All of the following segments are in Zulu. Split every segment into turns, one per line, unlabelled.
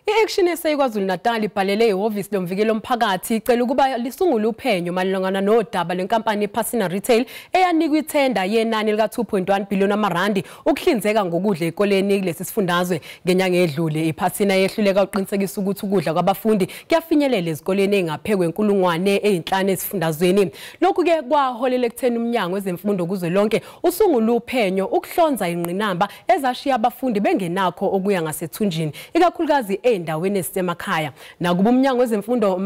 I-Action SA KwaZulu-Natal ibhalele ihhovisi lomvikeli womphakathi icela ukuba lisungule uphenyo malungana nodaba lwenkampani iPhasina Retail eyanikwa ithenda yenani lika 2.1 billion amarandi ukuhlinzeka ngokudla ezikoleni kulesi sifundazwe. Ngenyanga edlule iPhasina yehluleka ukuqinisekisa ukuthi ukudla kwabafundi kuyafinyelela ezikoleni ezingaphezu kwe-5,000 esifundazweni. Lokhu-ke kwaholela ekutheni umnyango wezemfundo kuzwelonke usungule uphenyo ukuhlonza ingqinamba ezashiya abafundi bengenakho okuya ngasethunjini, ikakhulukazi endaweni ezisemakhaya. Nakuba umnyango wezemfundo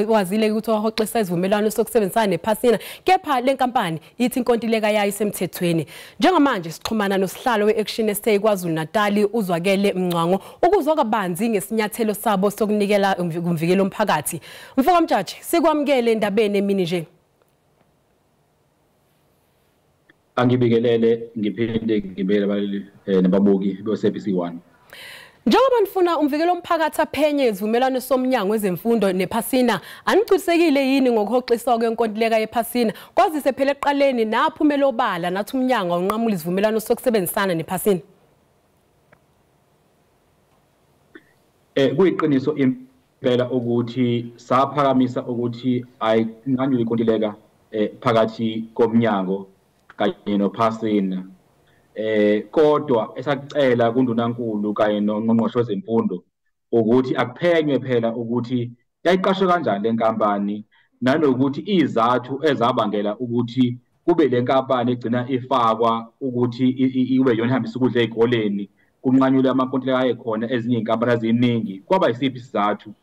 wazile ukuthi wahoxisa isivumelwano sokusebenzisana nePhasina, kepha le nkampani ithi inkontileka yayo isemthethweni. Njengamanje sixhumana nosihlalo we-Action SA KwaZulu-Natal uZwakele Mncwango ukuzwa kabanzi ngesinyathelo sabo sokunikela kumvikeli womphakathi. Mfoka Mjaji, sikwamukele endabeni emini nje.
Angibikelele ngiphinde ngibele abalali nababuki be-SABC 1.
Njengoba nifuna umvikeli womphakathi aphenye isivumelwano somnyango wezemfundo nePhasina, anigculisekile yini ngokuhoxiswa kwenkontileka yePhasina? Kwazise phela ekuqaleni naphumela obala nathi umnyango awunqamula isivumelwano sokusebenzisana nePhasina.
Kuyiqiniso impela ukuthi saphakamisa ukuthi ayinqanyulwe inkontileka phakathi komnyango kanye noPhasina. Kodwa esakucela kuNdunankulu kanye nongqongqoshe wezemfundo ukuthi akuphenywe phela ukuthi yayiqashwe kanjani le nkampani, nanokuthi izathu ezabangela ukuthi kube le nkampani egcina ifakwa ukuthi ibe yona ihambisa ukudla ey'koleni, kunqanyulwe amankontileka ayekhona ezinye iy'nkampani eziningi. Kwaba yisiphi isizathu?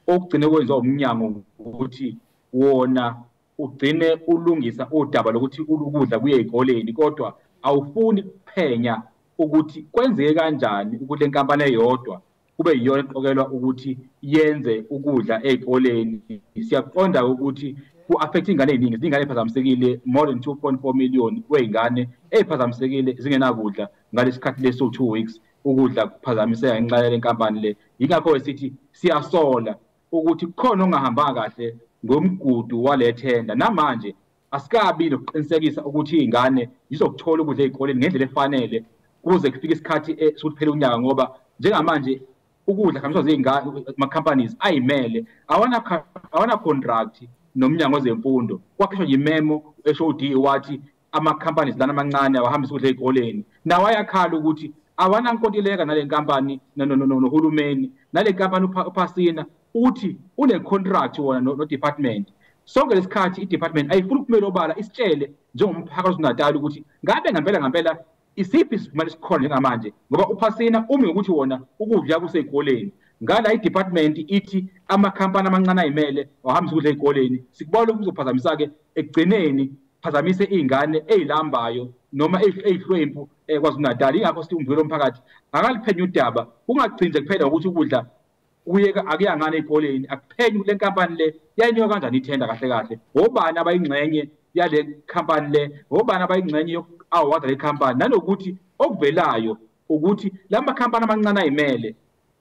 Okugcine kwenziwa umnyango ukuthi wona ugcine ulungisa udaba lokuthi ukudla kuye ey'koleni, kodwa awufuni kuphenya ukuthi kwenzeke kanjani ukuthi lenkampani eyodwa kube yiyona eqokelwa ukuthi yenze ukudla ey'koleni. Siyaqonda ukuthi ku-affect iy'ngane ey'ningi, izingane ey'phazamisekile, more than 2.4 million kwey'ngane ey'phazamisekile zingenakudla ngalesi khathi lesi 2 weeks ukudla kuphazamiseka ngenxa yale nkampani le. Yingakho-ke sithi siyasola ukuthi kukhona okungahambanga kahle ngomgudu wale thenda. Namanje asikabi nokuqinisekisa ukuthi iy'ngane zizokuthola ukudla ey'koleni ngendlela efanele kuze kufike isikhathi sokuthi kuphele unyaka, ngoba njengamanje ukudla kuhambiswa ziy'ngane, ama-companies ayimele awana contract nomnyango wezemfundo. Kwakhishwa nje imemo HOD wathi ama-companies lana amancane awahambise ukudla ey'koleni, nawo ayakhala ukuthi awanankontileka nale nkampani nohulumeni. Nale nkampani uPhasina uthi une-contract wona no-department. Sonke lesikhathi i-department ayifuni ukuphumela obala isitshele njengomphakathi waKwaZulu-Natal ukuthi ngabe ngempela ngempela isiphi isivumelwano esikhona njengamanje, ngoba uPhasina umi ngokuthi wona ukudla kusey'koleni, ngala i-department ithi amakhampani amancane ayimele awahambise ukudla ey'koleni. Sikubona kuzophazamisa-ke ekugcineni phazamise iy'ngane ey'lambayo noma ey'hlwempu KwaZulu-Natal. Yingakho sithi umvikeli womphakathi akaliphenye udaba, kungagcini nje kuphela ngokuthi ukudla kuyeka akuyangani ey'koleni, akuphenye le nkampani le yayinikwa kanjani ithenda kahle kahle, obani abayingxenye yale khampani le, obani abayingxenye yoku-award le khampani, nanokuthi okuvelayo ukuthi la makhampani amancane ayimele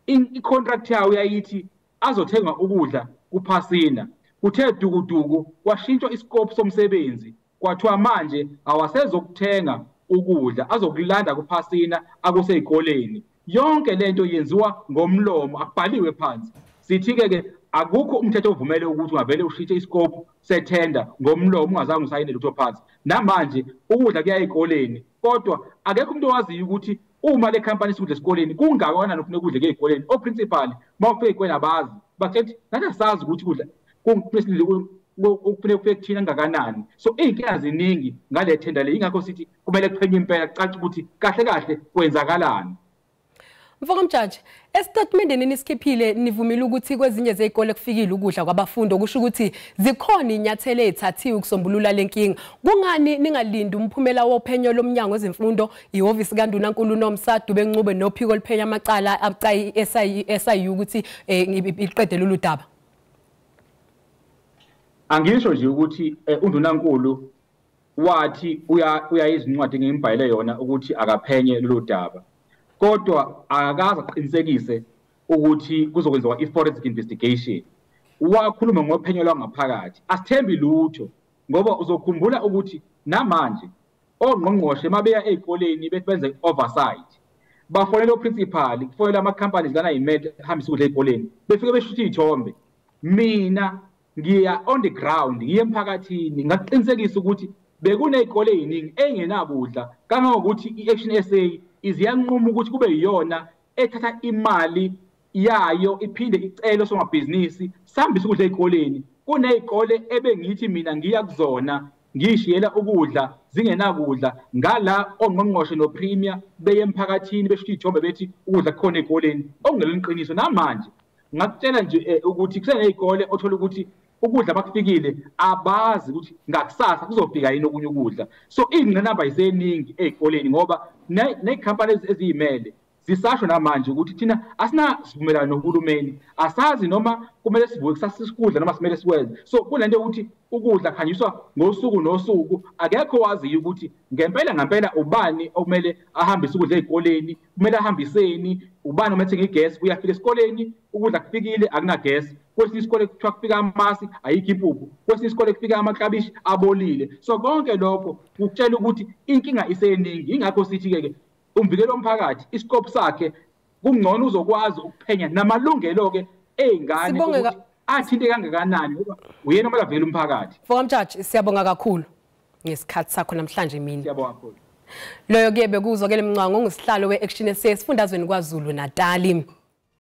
i-contract yawo yayithi azothenga ukudla kuPhasina. Kuthe dukuduku kwashintshwa iscope somsebenzi, kwathiwa manje awasezokuthenga ukudla, azokulanda kuPhasina akusey'koleni. Yonke lento yenziwa ngomlomo, akubhaliwe phansi. Sithi-ke ke akukho umthetho ovumele ukuthi ungavele ushintshe iscope sethenda ngomlomo ungazange usayine lutho phansi. Namanje ukudla kuya ey'koleni, kodwa akekho umuntu owaziyo ukuthi uma le khampani isikudla esikoleni kungakanani ofuna ukudla ey'koleni. O-principal uma ufika ey'koleni abazi, bathe nathi asazi ukuthi ukudla kufuneka kufike kuthina kangakanani. So iy'nkinga ziningi ngale thenda le, yingakho sithi kumele kuphenywe impela kucace ukuthi kahle kahle kwenzakalani.
Mfoka Mjaji, esitatimendeni nisikhiphile nivumile ukuthi kwezinye zey'kole kufikile ukudla kwabafundi, okusho ukuthi zikhona inyathelo ey'thathiwe ukusombulula le nkinga. Kungani ningalindi umphumela wophenyo lomnyango wezemfundo, ihhovisi kaNdunankulu Nomsa Dube Ncube nophiko oluphenya amacala abucayi SIU ukuthi iqede lolu daba?
Angisho nje ukuthi uNdunankulu wathi uyayizwa incwadi ngimbhalele yona ukuthi akaphenye lolu daba, kodwa akakaze aqinisekise ukuthi kuzokwenziwa i-forensic investigation. Wakhuluma ngophenyo lwangaphakathi. Asithembi lutho, ngoba uzokhumbula ukuthi namanje ongqongqoshe mabeya ey'koleni bethi benze oversight, Bafonela oprincipal, kufonela ama-companies lana yimele hambisa ukudla ey'koleni, befike beshuthe iy'thombe. Mina ngiya on the ground, ngiye emphakathini, ngakuqinisekisa ukuthi bekuney'kole ey'ningi ey'ngenakudla, kangangokuthi i-Action SA iziyanquma ukuthi kube yiyona ethatha imali yayo iphinde icele osomabhizinisi sihambise ukudla ey'koleni. Kuney'kole ebengithi mina ngiya kuzona ngishiyela ukudla zingenakudla, ngala ongqongqoshe nopremier beye emphakathini beshuthe iy'thombe bethi ukudla kukhona ey'koleni, okungelona iqiniso. Namanje ngakutshela nje ukuthi kuseney'kole othola ukuthi ukudla bakufikile abazi ukuthi ngakusasa kuzofika yini okunye ukudla. So iy'ngqinamba iseningi ey'koleni, ngoba ney'khampani eziyimele zisasho namanje ukuthi thina asinasivumelano nohulumeni, asazi noma kumele sivuke kusasa isikudla noma simele sikwenze. So kunento yokuthi ukudla kuhanjiswa ngosuku nosuku, akekho waziyo ukuthi ngempela ngempela ubani okumele ahambise ukudla ey'koleni, kumele ahambiseni, ubani uma ethenga igesi, uyafika esikoleni ukudla kufikile akunagesi, kwesinye isikole kuthiwa kufika amasi ayikho impuphu, kwesinye isikole kufika amaklabishi abolile. So konke lokho kukutshela ukuthi inkinga iseningi. Ingakho sithi-ke umvikelo womphakathi iscope sakhe kungcono uzokwazi ukuphenya namalungelo-ke ey'ngane ukuthi athinte kangakanani, ngoba uyena okumele avikele umphakathi.
Mfokamjaji, siyabonga kakhulu ngesikhathi sakho namhlanje mina.
Siyabonga kakhulu.
Loyo kuye bekuzwakele Mncwango, ongusihlalo we-Action SA esifundazweni KwaZulu Natali.